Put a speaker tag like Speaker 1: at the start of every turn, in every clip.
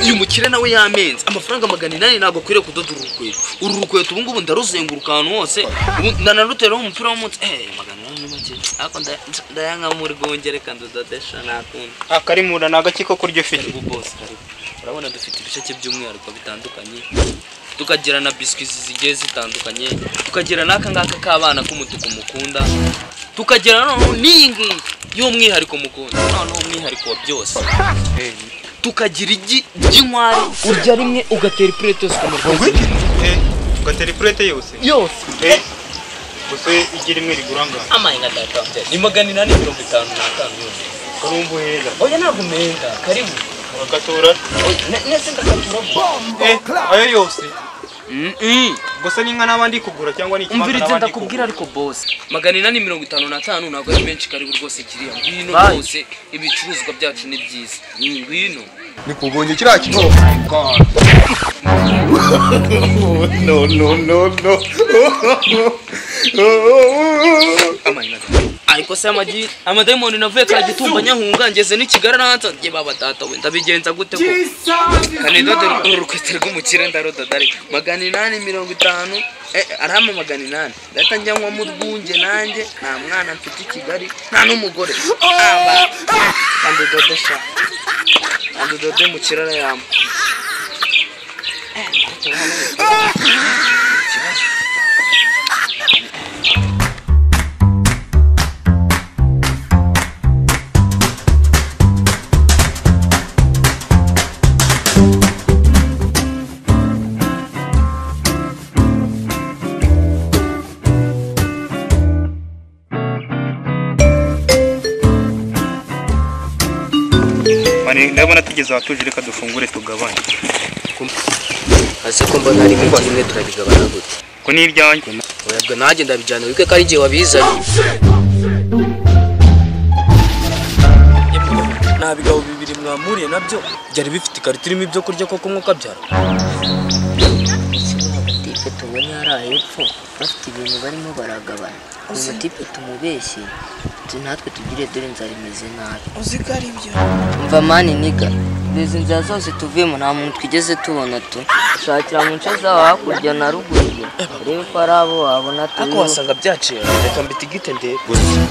Speaker 1: Uyu mukire nawe yamenze amafaranga 800 ntabwo akwiriye kudoda uru rukweto. Uru rukweto ubu ngubu ndaruzenguruka ahantu hose, ndanaruteraho umupira w'umunsi. 800 ni make, ariko ndayanga mu rwunge, reka ndododesha nakunda.
Speaker 2: Akarimura ni agaki ko kurya ufite?
Speaker 1: Karibu boss, karibu. Urabona dufite ibisheke by'umwihariko bitandukanye, tukagira na biscuits zigiye zitandukanye, tukagira n'aka ngaka k'abana k'umutuku mukunda, tukagira noneho n'iyi ngiyi y'umwihariko mukunda, noneho umwihariko wa byose. Tukagira igi ry'inkware urya rimwe ugatera ipurete yose ukamarwa.
Speaker 2: Ugatera ipurete yose?
Speaker 1: Yose.
Speaker 2: Gusa igi rimwe rigura angahe?
Speaker 1: Amahinga data ni 855 yose.
Speaker 2: Urumva uhenda?
Speaker 1: Oya ntabwo umenda, karibu.
Speaker 2: Urakatura?
Speaker 1: Nese ndakatura.
Speaker 2: Ayo yose? Gusa ni nka n'abandi kugura cyangwa ni ikimanga n'abandi kugura?
Speaker 1: Umvirize ndakubwira ariko boss, 855 ntabwo ari menshi. Karibu rwose kiriya, ngwino rwose, ibicuruzwa byacu ni byiza, ngwino.
Speaker 3: Nikubonye kiriya kintu. No no no no.
Speaker 1: Ariko se amagi amadayimoni navuye Kagitumba nyahunga ngeze n'i Kigali aransanze baba data we ndabigenza gute ko kanidode urukweto rw'umukire ndaroda dare 850 arama 800 ndahita njya nywa mu rwunge nanjye nta mwana mfite i Kigali nta n'umugore aba kandidode sha kandidode mu kirara yama.
Speaker 2: Ndabona tugeze ahatuje, reka dufungure tugabane.
Speaker 4: Ase ko mbona ari igi rimwe turarigabana gute?
Speaker 2: Ko ni iryanjye.
Speaker 4: Oya nanjye ndabijyana wike ko ari igihe wabizanye.
Speaker 1: Nta bigabo bibiri mwamuriye nabyo byari bifite ikarita irimo ibyo kurya koko mwuka byara.
Speaker 5: Abatipe tubonye hari hepfo bafite ibintu barimo baragabana. Umutipe tumubeshye natwe tugire dore inzara imeze nabi.
Speaker 6: Uzi ko ari byo.
Speaker 5: Umva mani niga, izi nzira zose tuvuyemo nta muntu twigeze tubona tu. Shakira mu nce zaho hakurya na ruguru urebe ko ari abo wabona tu.
Speaker 1: Ariko wasanga byaciye, reka mbitigite ndebe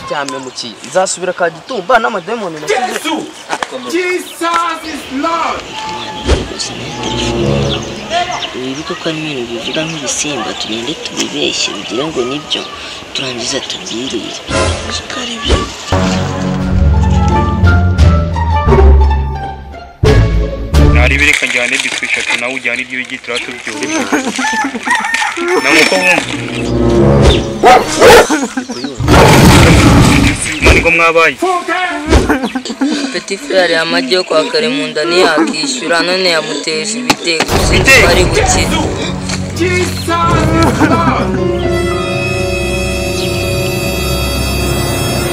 Speaker 1: byamemukiye. Nzasubira Kagitumba n'amadayimoni nasize.
Speaker 6: Jesus is Lord.
Speaker 5: Ibi koko ari ibintu bivuga nk'ibisimba, tugende tubibeshye bigire ngo nibyo, turangiza tubyirire.
Speaker 6: Uzi ko ari byo.
Speaker 2: Nari reka njyane biswi eshatu nawe ujyane ibyo igi turatubyura. Nawe uko wumva? Mani ngo mwabaye.
Speaker 5: Petit frère amagi yo kwa Karemunda ntiyakishyura none yamuteje ibitego sinzi ko ari bukire.
Speaker 6: Jesus is Lord.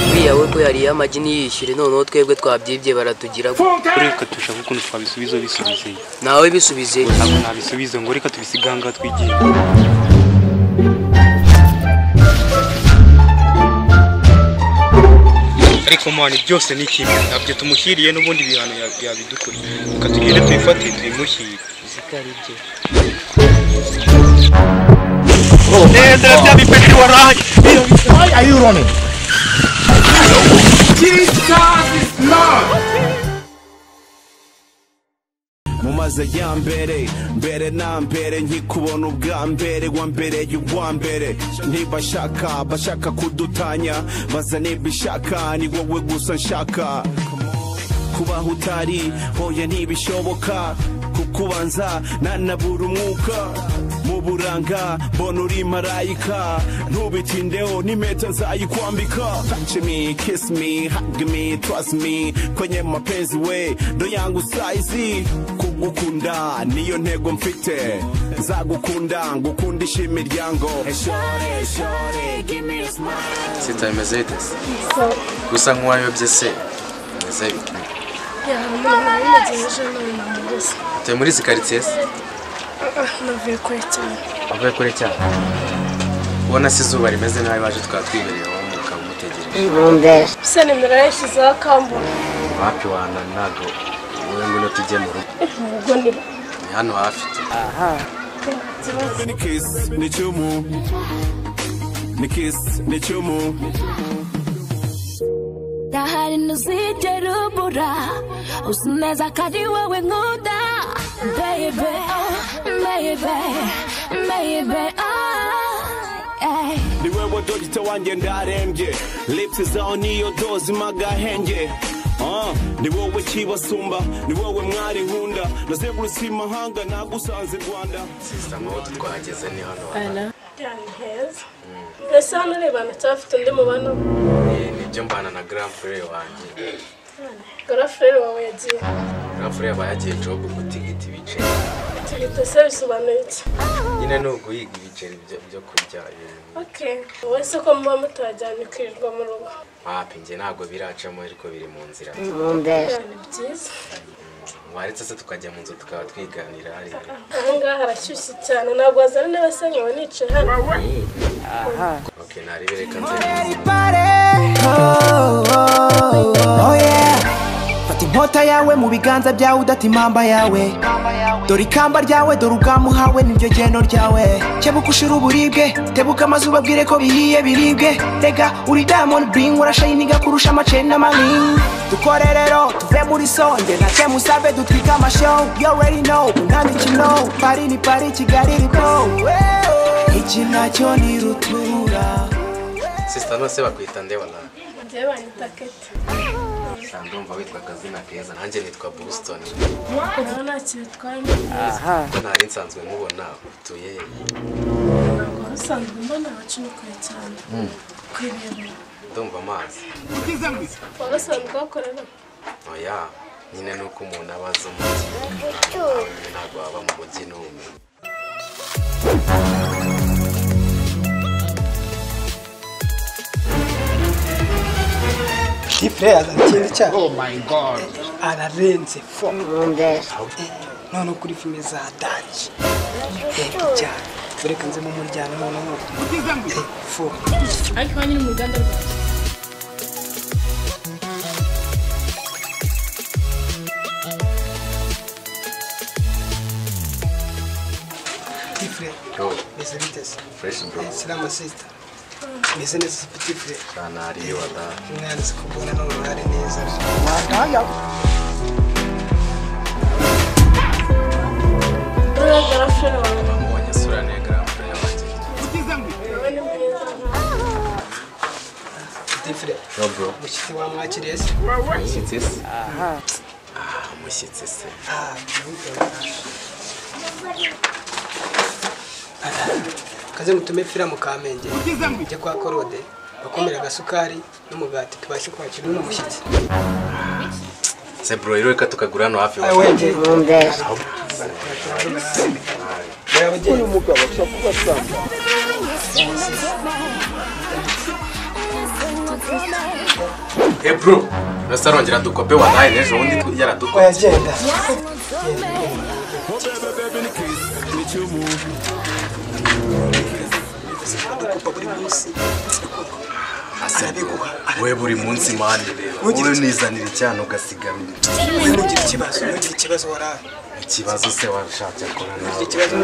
Speaker 4: Uriya we ko yariye amagi ntiyishyure, noneho twebwe twabyibye baratugira.
Speaker 2: Reka dushaka ukuntu twabisubiza bisubize.
Speaker 4: Nawe bisubize.
Speaker 2: Ntabwo nabisubiza ngo reka tubisiganga twigiye. Ariko mani byose ni kimwe, ntabyo tumushyiriye n'ubundi bihano yabidukoreye. Reka tugende tubifate tubimushyire.
Speaker 4: Uzi ko ari byo.
Speaker 3: Why are you running?
Speaker 6: Jesus is Lord.
Speaker 7: Mumaze ya mbere mbere na mbere nkikubona ubwa mbere wa mbere y'uwa mbere ntibashaka bashaka kudutanya baza nibishaka ni wowe gusa nshaka kubaho utari hoya ntibishoboka kukubanza nanabura umwuka mu buranga mbona uri marayika ntubitindeho n'impeta nzayikwambika. Touch me, kiss me, hug me, trust me kwenye mapenzi we ndo yangu size kugukunda niyo ntego mfite nzagukunda ngukundisha imiryango. Shore shore give me a smile.
Speaker 8: Sita imeze ite se? Gusa nk'uwayobye se imeze bite? Utuye muri izi karitsiye se?
Speaker 6: Navuye kure cyane.
Speaker 8: Wavuye kure cyane? Ubona se izuba rimeze nabi baje tukaba twibereye aho mukaba mutegereje.
Speaker 6: Se nimero yashyizeho akambura.
Speaker 8: Wapi wana ntago Wowe ngwino tujye mu rugo.
Speaker 6: Ubwo ni
Speaker 8: hano hafi tu.
Speaker 5: Aha.
Speaker 7: Ni kiss ni chumu. Ni kiss ni chumu.
Speaker 9: Ndahari ntuzigera ubura uzi neza ko ari wowe nkunda baby baby baby oh
Speaker 7: Ni wewe dogita wanjye ndarembye lips zawe niyo dozi magahenge ni wowe kibasumba ni wowe mwari nkunda nazengurutse imahanga nagusanze Rwanda.
Speaker 8: Sister Mawoto twahageze ni hano.
Speaker 6: Ana cyane heza. Mbese hano urebana cyafite undi mubano?
Speaker 8: Nibyo mbana na grand frère wanjye.
Speaker 6: Grand frère wawe yagiye?
Speaker 8: Grand frère aba yagiye job gutigita ibiceri.
Speaker 6: Gutigita se bisobanuye iki?
Speaker 8: Nyine ni uguhiga ibiceri byo kurya ibintu.
Speaker 6: Okay. Wowe se ko muba mutajyanye ukirirwa mu rugo?
Speaker 8: Wapi njye ntabwo biracamo ariko biri mu nzira.
Speaker 6: Ni byiza.
Speaker 8: Waretse se tukajya mu nzu tukaba twiganira hariya.
Speaker 6: Aha ngaha harashyushye cyane ntabwo wazana intebe se nkaba nicaye hano.
Speaker 5: Aha.
Speaker 8: Okay, naribereka nze.
Speaker 10: Oh yeah. Fata inkota yawe mu biganza byawe udata impamba yawe. Dore ikamba ryawe dore ubwamuhawe niryo geno ryawe. Kebuka ushira uburibwe tebuka amazu babwire ko bihiye biribwe. Rega uri diamond bling urashayiniga kurusha amaceni n'amaring. Dukore rero tuve muri sonde na kemusabe dutwika amashow. You already know nta mikino Pari ni Pari Kigali ni po. Iki nacyo ni rutura.
Speaker 8: Sister nose bakwita nde wala?
Speaker 6: Njye banyita Kete.
Speaker 8: Ndumva witwa akazina keza nanjye nitwa Boston.
Speaker 6: Nawe nta kintu twari.
Speaker 5: Aha.
Speaker 8: Ko ntari nsanzwe nkubona utuye.
Speaker 6: Ntabwo wari usanzwe mbona abacu ni kure cyane. Kwirebera.
Speaker 8: Ndumva amazi.
Speaker 6: Wari usanzwe uhakorera?
Speaker 8: Oya, nyine nuko umuntu aba azi umujyi. Ntabwo waba mu mujyi n'umwe.
Speaker 11: Tifre azana ikindi cyaha.
Speaker 3: Oh my God.
Speaker 11: Ararenze fo. None kuri filime za danje. Cyane. Reka nze mu muryango noneho. Fo.
Speaker 6: Ariko nyine mu ruganda rwawe.
Speaker 11: Tifre. Meze bite se?
Speaker 8: Fresh bro.
Speaker 11: Salama sister. Meze neza petit frère.
Speaker 8: Kanari wala.
Speaker 11: Mwana sikubona none ari neza.
Speaker 3: Wadaya.
Speaker 6: Grand frère wawe.
Speaker 8: Wamubonye sura ne grand frère wanjye.
Speaker 11: Petit frère.
Speaker 8: Yo bro.
Speaker 11: Mushyitsi wamwakiriye se?
Speaker 8: Mushyitsi se?
Speaker 5: Aha.
Speaker 8: Ah, mushyitsi se.
Speaker 11: Ah, kaze mutume fira mu Kamenge njye kwa Korode bakomera agasukari n'umugati tubashe kwakira uno mushyitsi.
Speaker 8: Se bro rero reka tukagura hano hafi
Speaker 11: wawe.
Speaker 3: Uyu mugabo ashaka kubasanga.
Speaker 8: Hey bro, nasarongera dukope wanaye n'ejo bundi yaradukope.
Speaker 11: Oya genda. Dukopa buri munsi.
Speaker 8: We buri munsi mani wowe nizanira icyana ugasigara.
Speaker 11: Ntugire ikibazo, ntugire ikibazo waraye.
Speaker 8: Ikibazo se wabishatse akora nawe.
Speaker 11: Ikibazo.